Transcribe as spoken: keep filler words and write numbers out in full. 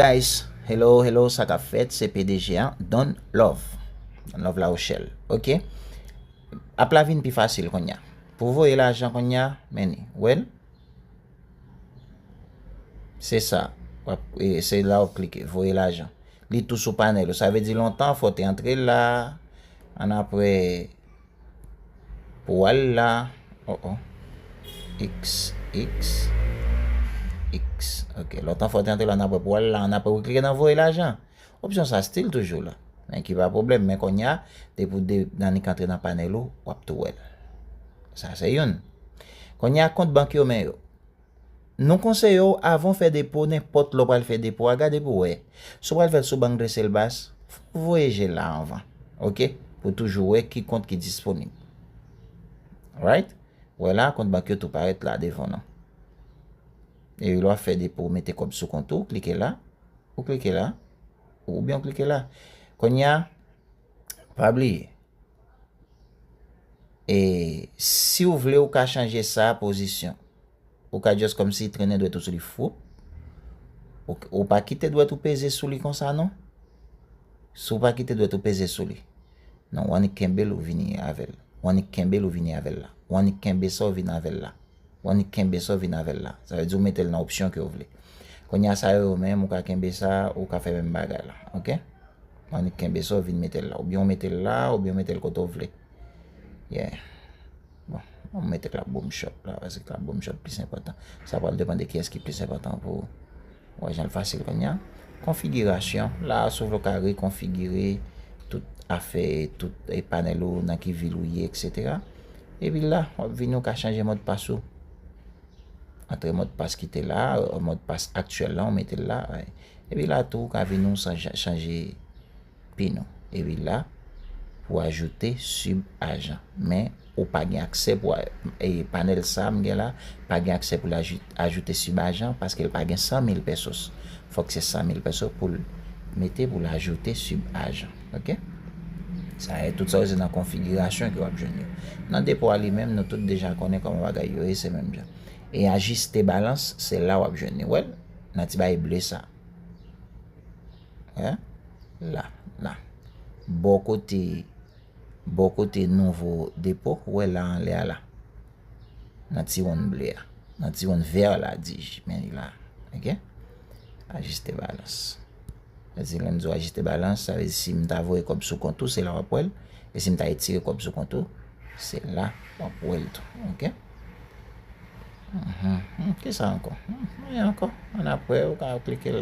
Guys, hello, hello, sa k ap fèt? Se P D G a, Don Love. Don Love La Rochelle, ok? Ap la vin pi fasil konnya. Pou voye lajan konnya, men ni. Well, se sa. W ap, e, se la w ap klike, voye lajan. Li tou sou panèl ou. Sa vle di lontan, fò w te antre la, annapre, pou w al la, oh, oh. X, X, X. Ok, lontan fò w te antre la, annapre pou w al la, annapre pou w klike nan voye lajan. Opsyon sa still toujou la. Men ki pa pwoblèm, men konnya, depi w de, annik antre nan panèl ou, w ap tou wè l. Sa se youn. Konnya kont bank yo men yo. Nou konseye w, avan w fè depo, nenpòt lè w pral fè depo a, gade pou w wè. Si w pral fè l sou bank de Selbas, voye je la anvan, ok? Pou toujou wè ki kont ki disponib. Right? Wè la, kont bank yo tou parèt la devan nou. E lè w ap fè depo, w mete kòb sou kont ou, klike la, ou klike la, oubyen w klike la. Konnya, pa bliye, e si w vle, ou ka chanje sa pozisyon. Ou ka just kòmsi trennen dwèt ou sou li, fwoup. Ou, ou pa kite dwèt ou peze sou li konsa, non. Si w pa kite dwèt ou peze sou li. Non, w annik kenbe l, ou vini avè l. W annik kenbe l, ou vini avè l la. W annik kenbe sa, ou vin avè l la. W annik kenbe sa, ou vin avè l la. Sa vle di ou mete l nan opsyon ke w vle. Konnya sa yo, yo menm, ou ka kenbe sa, ou ka fè menm bagay la. Ok? W annik kenbe sa, ou vin mete l la. Oubyen w mete l la, oubyen w mete l kote w vle. Yeah. Bon, mwen mete klap boom shop la, paske klap boom shop plis enpòtan. Sa pral depann de kiyès ki plis enpòtan pou ou. Wè jan l fasil konnya. Konfigirasyon, la, si w vle w ka rekonfigire tout afè, tout, e, panèl ou, nan ki vil ou ye, etsetera. Epi la, w ap vini, w ka chanje modpas ou. Antre modpas ki te la, e, modpas aktyèl la, w mete l la. Epi la tou, w ka vini, w chanje, chanje pin ou. Epi la, pou ajoute sub ajan. Men, ou pa gen aksè pou a-, e, panèl sa m gen la, pa gen aksè pou l ajou-, ajoute sub ajan, paske l pa gen san mil pesos. Fòk se san mil pesos pou l mete pou l ajoute sub ajan. Ok? Sa e tout sa yo se nan konfigirasyon ke w ap jwenn yo. Nan depo a li menm, nou tout deja konnen kòman bagay yo ye, se menm jan. E ajiste balans, se la w ap jwenn li. Wè l? Nan ti bagay ble sa. Wè? La, la. Bò kote, bò kote nouvo depo, wè la anlè a la. Nan ti wonn ble a. Nan ti wonn vè la, di j. Men li la. Ok? Ajiste balans. Sa vle di lè m di w ajiste balans, sa vle di si m ta voye kòb sou kont ou, se la w ap wè l. E si m ta retire kòb sou kont ou, se la w ap wè l tou. Ok? Mhm. Hmm, ki sa ankò? Hmm, anyen ankò. Annapre, ou ka klike l